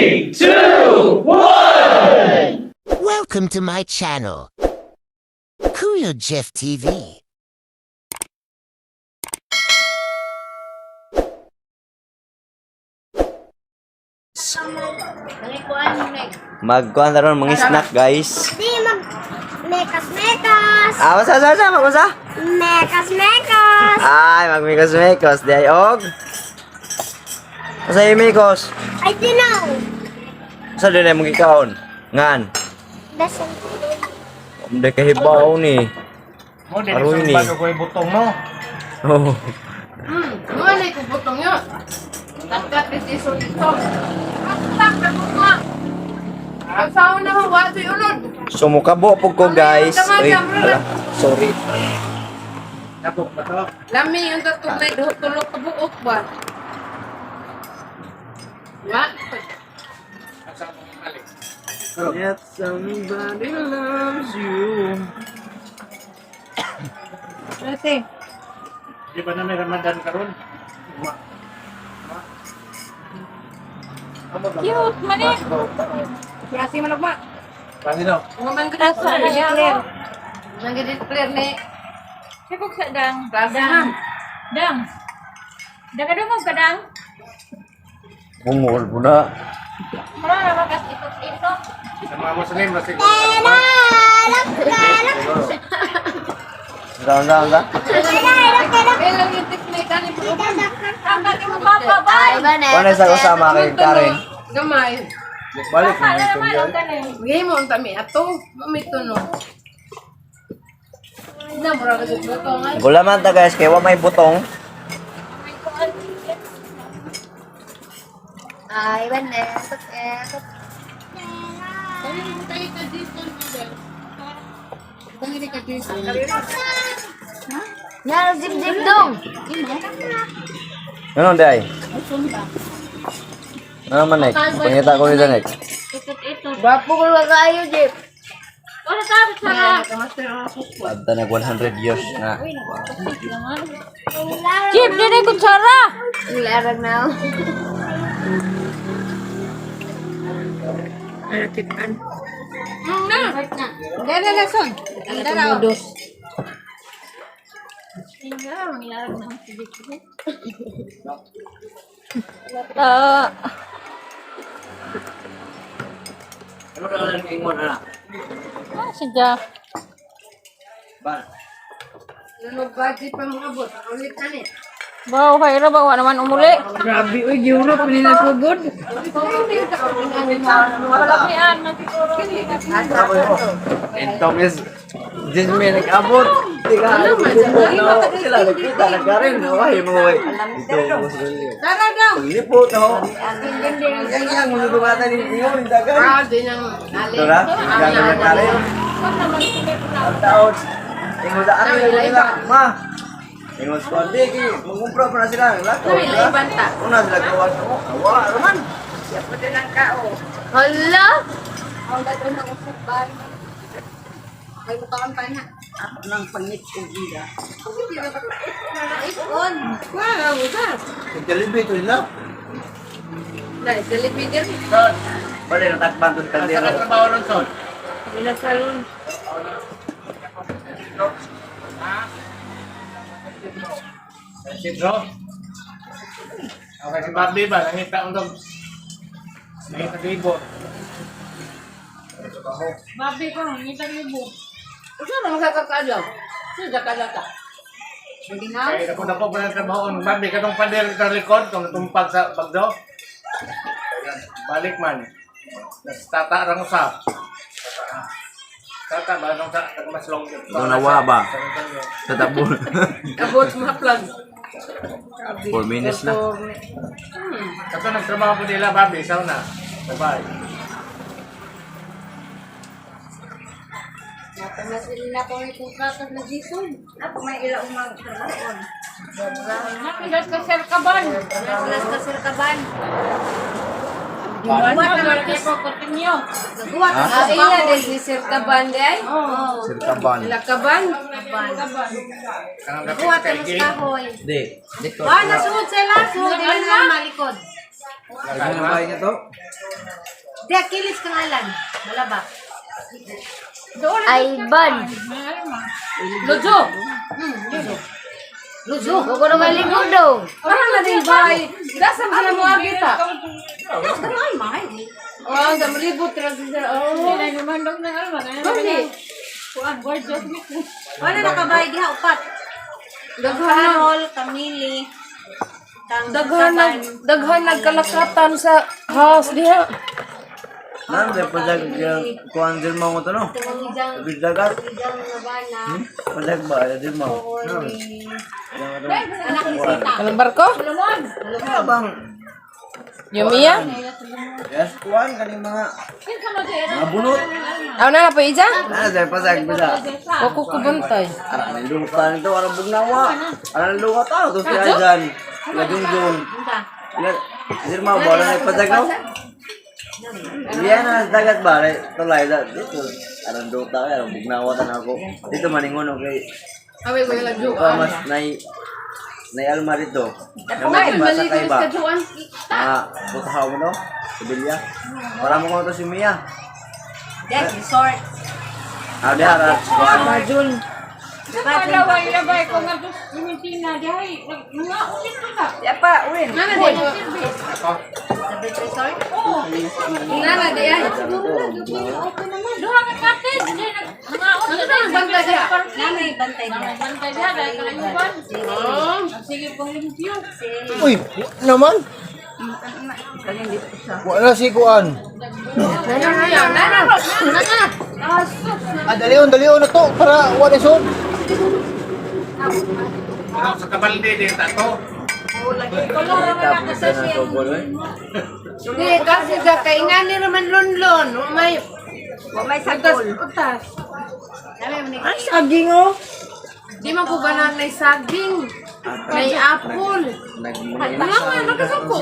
Three, two, one! Welcome to my channel, Kuya Jeff TV. Magkuhan na ron mga snack, guys. Di mag mekas mekas. Ah, basta, basta, basta, basta. Mekas mekas. Ay, magmikos mikos di ay og. Asa yung mikos? I don't know. Sa din ay mong gikaon? Ngan. Dasan. Hindi kahibaw ni. Mo din Aroy ni. bago ko ibutong mo. Oh. Wala ko butong yun. Tatkat dito dito. Tatak na butong. Ang saon na hawa to'y ulod. Sumukabo po ko, guys. Uy, ala, sorry. Nabok ba to? Lami yung tatong na tulok ka buok ba? Wa? Yet somebody loves you. Ate. Di ba na may Ramadan karon? Wa. Cute man eh. Klase man ma. Pangino. Mga man gud clear. Man gud clear ni. Sibog sa dang. Klase Dang. ha. Dang. Dang ka dumog ka dang. Bungol po na. Wala naman kas itot-itot. Sa mga Muslim na siguro. Down, down, down. Kaya lang yung teknik ani po. Ang kati mo papa bay. Kung ano sa kasama kay Karen? Gamay. Balik Papa na naman ang kanin. Gay mo ang tami ato. Mamito no. Na mura ka butong ay. Gulaman ta, guys, kay wa may butong. Ay, banet. Eh, Yan, zip zip dong. Ano, day? Ano man, Nek? Pangita ko nito, Nek. Itot-itot. Gwapo ko lang kayo, Jeff. Wala sabi sa Adta nag 100 years na. Jeep, di na kutsara. Larag na. Dala na son. Dala. Dos. Ah, Ano ka lang ingon na? ah, siya. Ban. Ano budget pa mga bot? Ulit ani. Wow, kay ra ba wa naman umuli. Grabe oy, giuro pa nila sugod. Palakian man siguro. Entong is Diyos may nag-abot. Tiga, sila nagkita na Karen. Ay, mo ay. Ito mo sa Tara daw. Paglipot no. Yang yang mo dumata ni ingon dagan. Ah, di nang ali. Ito na, yang na Karen. Ang taon. Ingon sa akin nila, ma. Ingon sa kundi, mangumpra pa na sila. Lako. Banta. Una sila gawas mo. Awa, raman. Hala! Ang dato na usap ba? Ay mo kaon pa na. Nang pangit kong ila. On. Wow, usa. Jollibee to nila. Dai, silipin din. Son, Bale, natakpan to asa kaldero. ka trabaho ron, son? Bila salon. Sa Sidro. Okay, si Bobby ba? Nangita ang dog. Nangita libo. Babi ko, ngitang libo. Usa man sa kakadlaw. Sa kakadlaw. Kaya ako na po pa ng trabaho. Nung Bobby, katong pader sa likod, kung natumpag sa bagdo. Balik man. Nastata rang usap. Tata ba nung sa mas long. Gunawa ba? Sa tabon. Abot mga plug. 4 minutes na. Kato nagtrabaho po nila, Bobby, sauna. Bye-bye. Napamasili na ko may kontrata na Jason. Ako may ila umang trabahoon. Napilas ka sir kaban. Napilas ka sir kaban. Buat naman kayo continue. Gagawa ka Ah, ila din si Sir Kaban di ay. Sir Kaban. Ila Kaban. Kanang dapit Gawa kay ka Gay. kahoy. Di. Di ko. Ah, nasuod sa laso. Di na na malikod. Ano ang bahay niya to? Di, Achilles kangalan. Malaba. Ivan. Lujo. Luzo. Huwag ko naman ligo daw. Parang na din bay. Dasa mo sila mga kita. Ay, mahal. Oh, sa malibot ra sila. Oh. Sila lumandog ng alma. Bali. Kuan, gorgeous. Wala nakabayad diha, upat. Daghan na. Carol, Camille, Kang Daghan nag daghan nagkalakatan sa house diha. Nan, di pa jag kuan din mo to no. Tumang Dagat. Ijang Nabana, Padag ba din mo. anak ni Sita. Anong barko? Ano bang Yumiya? Yes, kuan kaning mga mga bunot. Aw na na po ija? Ana sa pasag bisa. Wako ko bantay. Ara nang lupa nito, ara bugnawa. Ara nang lupa tao to si Ajan. Sila Jungjung. Sila Sir Mau bola na pasag no. Iya na sa dagat ba tulay da dito. Ara lupa ara bugnawa tan ako. Dito maningon okay. Away ko yung Pa mas nay nay alma dito. Ay, Na may maligo sakay ba? sa kajuan. Ah, butahaw mo no? Sibilya. Para mo ko to si Mia. Death Resort. Ah, di ara. Kuan. Sa palaway, labay ko nga doon, Clementina, dihay, mga ulit ko na. Nana di. Sa Beach Resort. Nana di ay. Duha ka cottage, dihay, mga ulit. Ano ang bantay diha? Nanay, bantay niya. Bantay diha, dahil kalayuban. Oh. Sige pong limpyo. Uy, naman. Wala si Kuan. Nana nana. Nana. Ah, dalion, dalion na to para wala son. Ano sa kabalde din tato. Tapos na sobol eh. Di kasi sa kaingani raman lunlon, may Wa may utas sagol. utas. Ay, saging oh. Di man ko ganahan may saging, may apple. Wala nga, nakasako.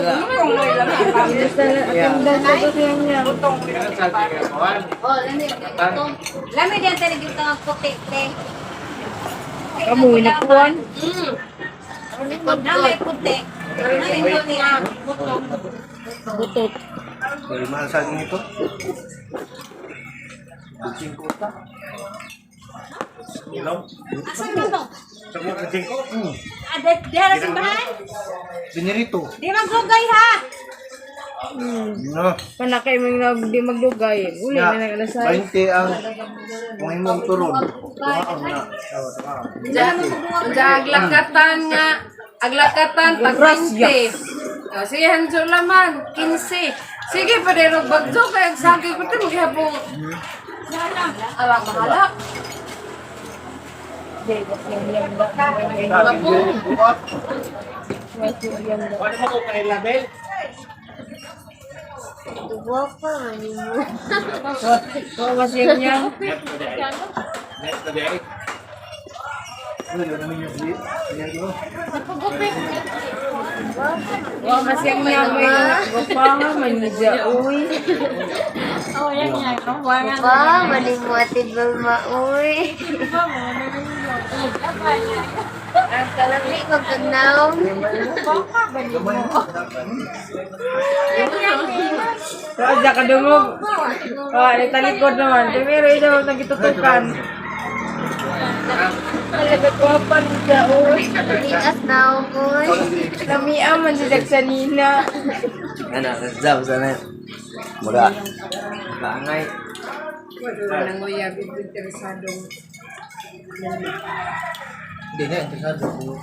Lami diyan tayo naging kang puti, te. Kamu inakuan. Nami puti. Nami puti. Butot. Dari mahal saging ito. Singko ta. Ilaw. Asan ka to? Sa mga singko. Ah, Diha na simbahan? Binirito. Di maglugay ha. No. Panakay mo nag di maglugay. Uli Na, na nag alasay. 20 ang kung imong turon. Tumaon na. Oh, tumaon. Diyan, aglakatan nga. Aglakatan, tag 20. Oh, sige, hanjo laman, 15. Sige, padero, bagyo, kaya saging ko ito, maghapong. Ala, bahala. Wala mo ko kanila bel. Wa masiyang niya. Next na day. Wa masiyang niya may gupa man niya. Uy. Oh, yan yan. Kawangan. Pa, malimutin ba maoy? Ang kalami magkagnaw. Sa sa kadungog. Oh, ni talikod naman. Pero ito nagitutukan. Talaga guwapa niya, uy. Likas na ako, uy. Lamia man si Jacksanina. Ano, sa sana. Mura. Kaangay. Nanguya, interesado. Hindi na, interesado ko.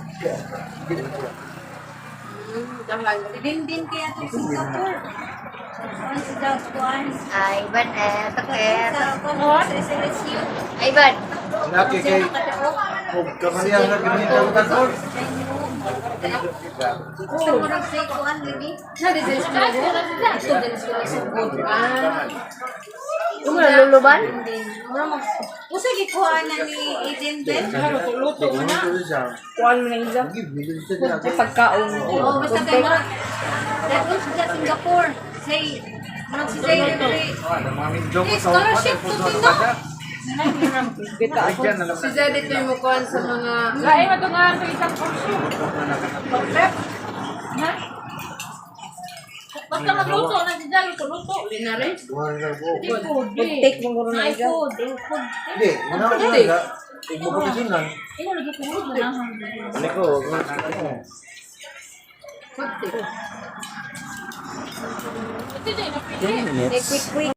Din kaya to Singapore. Kuan si Daos kuan. Ivan, eh, taket. Sa kuan sa SLSU. Ivan, Laki kay og kamalian na gini ka tagol. Gusto mo rin sa kuan lagi. Na, di sa school. Ito din sila sa sugod. Ah. luluban? Usa gikuha na ni Aiden Ben. Kuan mo na isa. Ay, pagkaon. Oo, basta kay murag dadun siya sa Singapore. Say, murag si Zay diri. Eh, scholarship to Tino. Kita ako. Si Zed ito yung mukuan sa mga... Lain matungahan sa isang kurso. Ha? Basta magluto na si Jalo, luto. Pinare? Duha rin lang buo. Take mo guro na Ay, ikaw. food. Food. Hindi, muna ko na. Kung maproteksyonan. Imo lagi food na. Ano ko? Ito din, 10 minutes. Quick, quick.